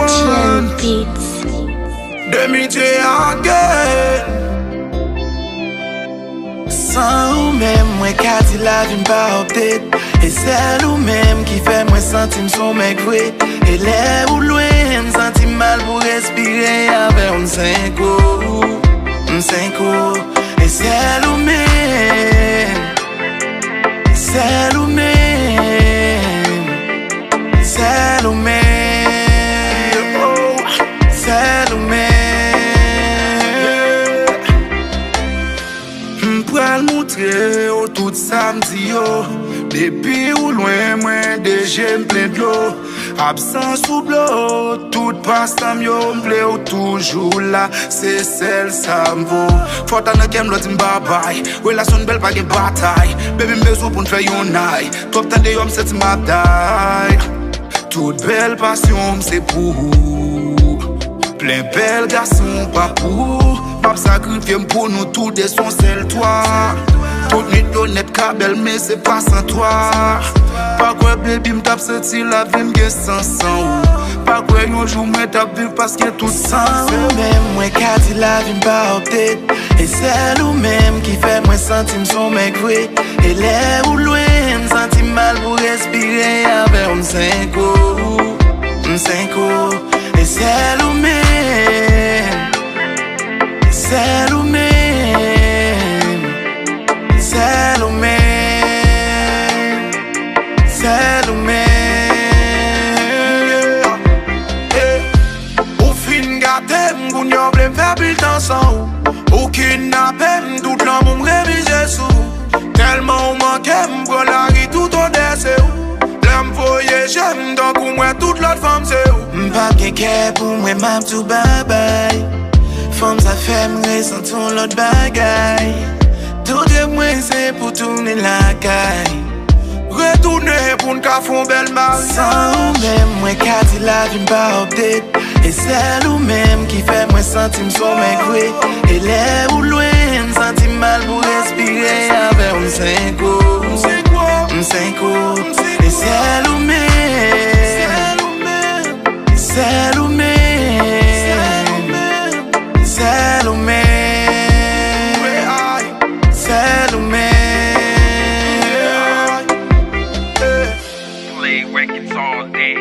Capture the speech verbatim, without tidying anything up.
T N Beats. Demi J again. San ou menm, mwen ka di lavi m pa update. E sèl ou menm ki fè mwen santi m s on nèg vre. E lè ou lwen, m santi m mal pou respire avè w, m senko, m senko. E sèl ou menm, sèl ou menm, sèl ou menm, sèl ou menm. M pral moutre w tout sa m di yo. Depi ou lwen mwen, de je m plen dlo. Absans ou blo, tout pastan m yo, m vle w toujou la. Se sèl sa m vo. Fò ta nan kè m lò di m babay. Relasyon n bèl, pa gen batay. Baby, m bezwen pou n fè yon night. Twòp tan deyò, m santi m ap die. Tout bèl pasyon m se pou ou. Plen bèl gason pa pou ou. M ap sakrifye m pou nou tou de, s on sèl twa. Tout nwit yo nèt ka bèl, men se pa san twa. Pa kwè, baby, m t ap santi lavi m gen sans san ou. Pa kwè yon jou mwen t ap viv paske tout san ou. San ou menm, mwen ka di lavi m pa update. E sèl ou menm ki fè mwen santi m s on nèg vre. E lè ou lwen, m santi m mal pou respire avè w, m senko, m senko. E sèl ou menm, sèl ou menm, sèl ou menm, sèl ou menm. Yeah. Ou fin gate m, kounye a w vle m fè pil tan san ou. Ou kidnape m, tout lanmou m revize sou ou. Tèlman ou manke m, pran lari tout odè se ou. Lè m voye je m, tankou m wè tout lòt fanm se ou. M p ap gen kè pou mwen, m ap di w babay. Fanm sa fè m resanti yon lòt bagay. Tout rèv mwen se pou tounen lakay. Retounen pou n ka fè yon bèl maryaj. San ou menm, mwen ka di lavi m pa update. E sèl ou menm ki fè mwen santi m s on nèg vre. E lè ou lwen, m santi m mal pou respire avè w, m senko, m senko. E sèl ou menm, sèl ou menm, sèl ou menm, sèl ou menm. Play records all day.